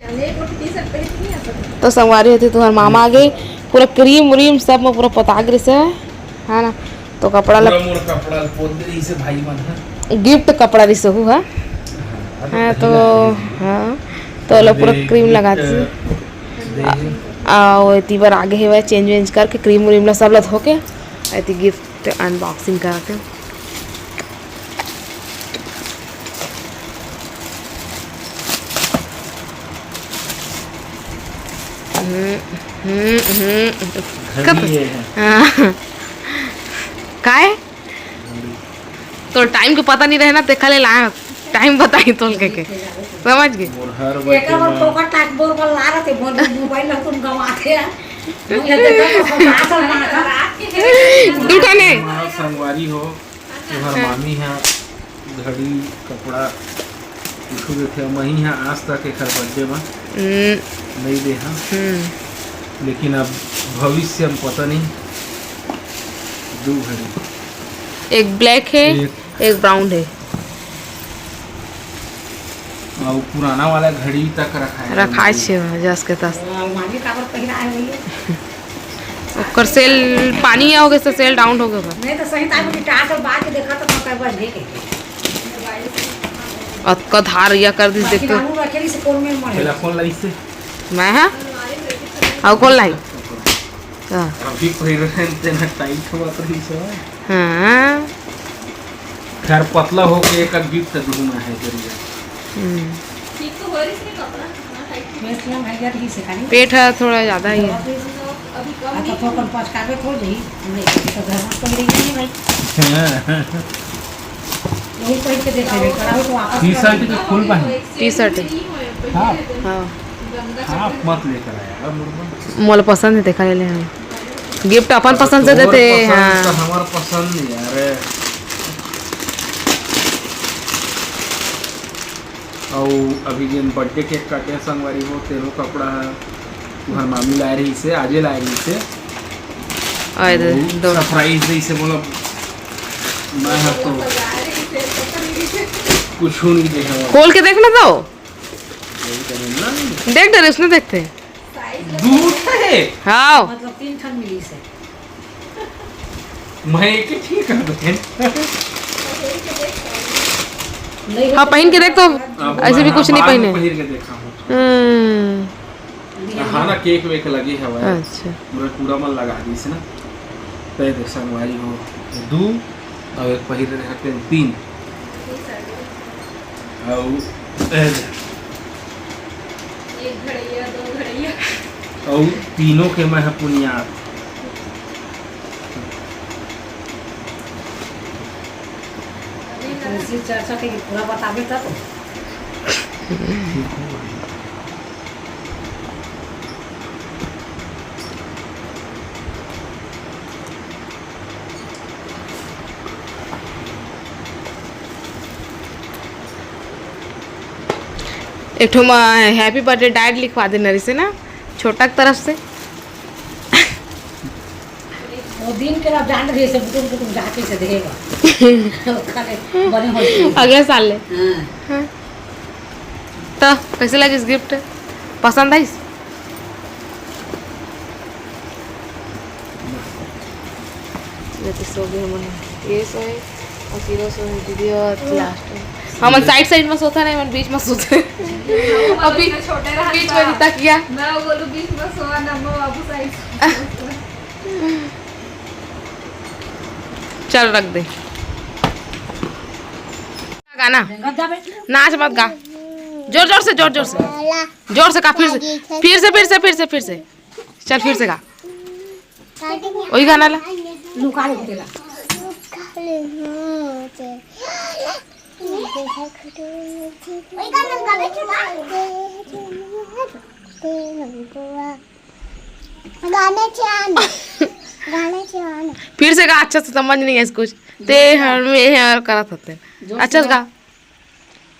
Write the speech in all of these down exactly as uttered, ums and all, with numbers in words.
तो संगवारी होती, तुम्हार मामा आ गए, पूरा क्रीम व्रीम सब में पूरा पोता गिरिस हे, है ना? तो कपड़ा ला पूरा मोर कपड़ा ल पोत दे रहिस हे भाई मन ह। गिफ्ट कपड़ा रिहिस हे, हाँ। हाँ, तो हाँ, तो ओला पूरा क्रीम लगा दिस। अउ एती बर आगे हेवय, चेंज वेंज करके क्रीम व्रीम ला सब ला धो के एती गिफ्ट अनबॉक्सिंग करा के। हम्म, हम्म, हम्म। कब? घड़ी है। हाँ। काय? घड़ी। तो टाइम के पता नहीं रहे ना, तेखा ले लाया। टाइम बताई तोल के, के। समझ गए? मोर हर एकर बर बटे फोकट टाक बोर बर ला रहे थे, बोल मोबाइल ला तुम गवाथे हैं। मुझे देखा तो सब पास और पास है। दू ठने। हाँ, संगवारी हो। तुहर हाँ। मामी ह घड़ी, कपड़ा कुछु देथे, मही ह आज तक एखर बर्थडे म हम्म। नइ दे हन। हम्म। लेकिन अब भविष्य म पता नहीं, दू घड़ी। एक ब्लैक है, एक एक ब्राउन है। अउ पुराना वाला घड़ी तक रखाए हे। रखाए छे जस के तस। अलमारी काबर पहिराए हे भैया? ओकर सेल पानी आ होगे, तो सेल डाउन होगे ओकर। नहीं तो सही टाइम में टाट और बात देखा तो मैं कई बार देखे। अतका धार या कर दिस, बाकी देख तो। रानू रखे रही से कौन में मरे? पहला कौन लाई से? मैं, हाँ? अउ कौन लाई? हाँ। अभी पहिरे रहन तेना टाइट होवत रही से। हाँ। खैर, पतला होके एक आध गिफ्ट दूंगा है जरूर। हम्म। ठीक तो हो रही इसमें कपड़ा, हाँ, टाइट। पेट ह थोड़ा ज्यादा ही है। अच्छा, तो अपन पचकावे थोड़ जाई। नहीं, तो घर में तो मिलेगी नहीं भाई। हाँ। यही पहन के देख ले, पर आओ तो वापस टी शर्ट के फुल पहन। T shirt. हाँ। हाँ। आप मत लेकर आया, अब मुर्गा। मोला पसंद है, देखा ले ले हम। गिफ्ट अपन पसंद से तोर देते हैं, पसंद हाँ। तो हमार पसंद नहीं, अरे। अउ अभी जेन बर्थडे केक काटे संगवारी हो, तेनो कपड़ा है, तुहर मामी लाए रही से, आजे लाए रही से। आए दे, अउ दो। सरप्राइज दे इसे बोला, मैं हर तो कुछ नहीं देखा। खोल के देखना तो। देख डरे, उसने देखते हैं। दू ठे। हाँ। मतलब तीन ठन मिली से। मैं एक ही ठीक कर दें। नहीं, हाँ, पहन के देख तो। अब ऐसे भी मैं कुछ नहीं हाल में पहने। पहिर के देखा हूँ। हम्म। हाँ ना, केक वेक लगे हवय। अच्छा। पूरा, पूरा मन लगा दिस ना। तय देख संगवारी हो। दू, अउ एक पहिर रहे हटेन तीन। अउ ए दे। एक घड़ैया, दो घड़ैया। अउ तीनों के मैं ह पुनियार। तुलसी चर्चा के पूरा बताबे तब। एक ठो म हैप्पी बर्थडे डायरी लिखवा देना रहिसे ना, छोटा के तरफ से। वो दिन के ना जान रही से बुटुम बुटुम जाके से देगा। खाले बने हो। अगले साल ले। हाँ। हाँ। तो कैसे लगिस गिफ्ट? पसंद आइस? ये तो सो गए हमन। ये सोए और तीनों सोए, दीदी और लास्ट में। हमन साइड साइड में सोता नहीं, हमन बीच में सोते। अभी छोटे रहन बीच में तकिया। मैं बोलू बीच में सोआ, नम्मा बाबू साइड। चल रख दे। गाना। नाच मत गा। जोर जोर से, जोर जोर से। जोर से गा, फिर से, फिर से, फिर से, फिर से, फिर से। चल, फिर से गा। वही गाना ला। लुका ले तेला। गाने चान। गाने चान। फिर से गा, अच्छा से समझ नहीं है कुछ। ते हर में हर करत होते। अच्छा से गा।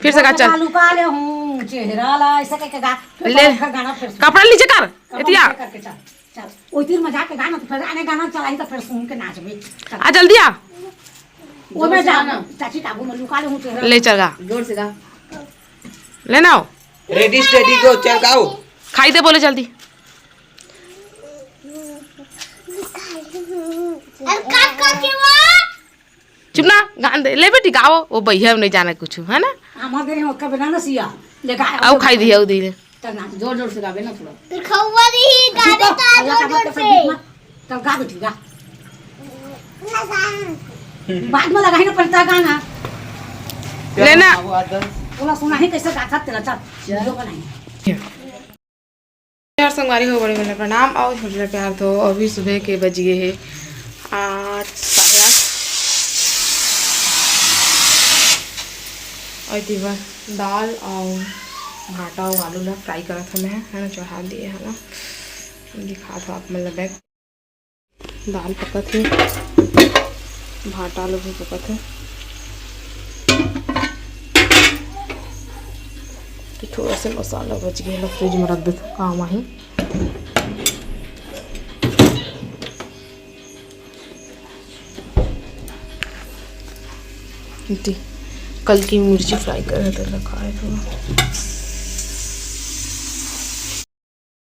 फिर से गा, चल। लुका ले हूँ चेहरा ला, ऐसा करके गा। फिर ले। फिर गाना फिर से। कपड़ा नीचे कर, कपड़ा एतिया। नीचे करके चल, चल। ओई तीर में जाके गाना, तो फिर आने गाना चलाई, तो फिर सुन के नाचबे। चल। आ, जल्दी आ। वो में जा, चाची काबू में लुका ले हूँ चेहरा। ले चल गा। जोर से गा। ले ना आओ। Ready, steady, go, चल गाओ। खाई दे बोले जल्दी। अरे का, का के वो? चुप ना, गान दे। ले बेटी गाओ, वो भैया नहीं जाना कुछ, है ना? हमारे घर में ओकर बनाना सिया, ले गाओ। आओ खाई दी, आओ दी ले। तब ना जोर जोर से गावे ना थोड़ा। फिर खौवा दी ही गावे का जोर जोर से। तब गा बेटी गा। बाद में लगाई ना पड़ता गाना। लेना। बोला सुना ही कैसे गाथा तेरा चल। जो बनाई। यार संगवारी हो, बड़े बड़े प्रणाम और छोटे छोटे प्यार। तो अभी सुबह के बज गए हैं आठ, साढ़े आठ। और इति बर दाल और भाटा और आलू ला fry करत हन मैं, है ना, चढ़ा दिए है ना, दिखात हव आप मन ला back। दाल पकत हे, भाटा आलू भी पकत हे। तो थोड़ा से मसाला बच गया, fridge में रख देते, काम आही। इति कल की मिर्ची fry करे तो रखा है थोड़ा।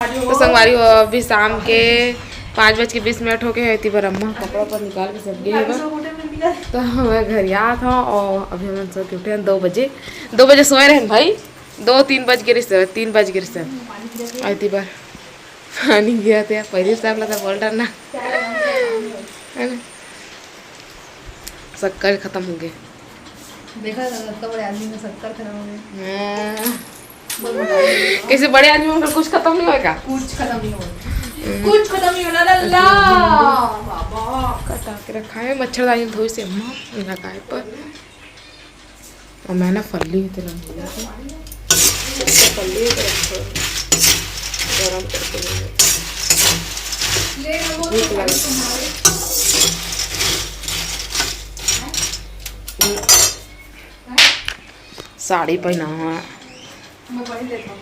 तो संगवारी हो, अभी शाम के पाँच बज के बीस मिनट हो गए हैं। इति बर अम्मा कपड़ा पर निकाल के सब गए हैं। तो मैं घर आत हूँ और अभी हम सब के उठे हैं दो बजे। दो बजे सोए रहे भाई, दो तीन बज गए रहिस, तीन बज गए रहिस। और इति बर पानी गिरा थे, पहले साहब लगा बोल डरना, है ना? शक्कर खत्म हो गए। देखा था, इतना बड़े आदमी में शक्कर खत्म हो गए। हाँ। कैसे बड़े आदमी में कुछ खत्म नहीं होगा? कुछ खत्म नहीं होगा। कुछ खत्म नहीं होना, ला, ला। बाबा। कटा के रखा है, मच्छरदानी धोई से अम्मा लगाए पर। और मैं ना फल्ली तेला मिला था। फल्ली तेला थोड़ा गरम करके ले लेते हैं। भूख लगा। साड़ी पहना हुआ। मैं पहन लेता हूँ।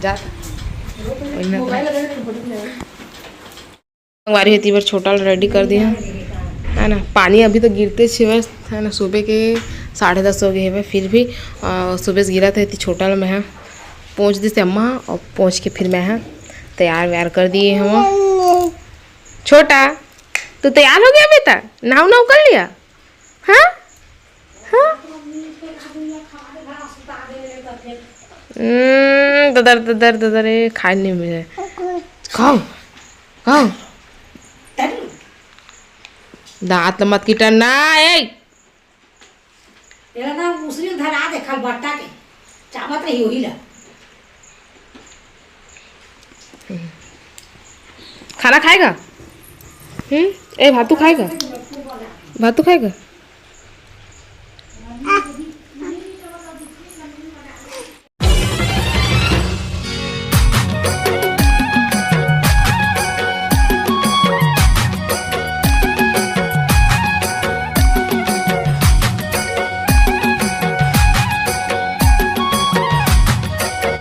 जा। पहना था। संगवारी हो, इति बर छोटा ल ready कर दिया, है ना। पानी अभी तो गिरते छेवे, है ना, सुबह के साढ़े दस हो गए हवे, फिर भी अ, सुबह से गिरा था। इति छोटा ल मैं हा पोंछ दिस अम्मा, और पोंछ के फिर मैं हा तैयार व्यार कर दिए हम। छोटा, तू तैयार हो गया बेटा, नहाव नहाव कर लिया? हाँ, हाँ। हम्म, ददर ददर ददर, ए, खाए नहीं मिले। खाओ, खाओ। दांत ल मत किटर ना, ए। एला ना उसरी धरा दे, खलबट्टा के चाबत रही, वही ला। खाना खाएगा? हम्म, ए, भातू खाएगा? भातू खाएगा?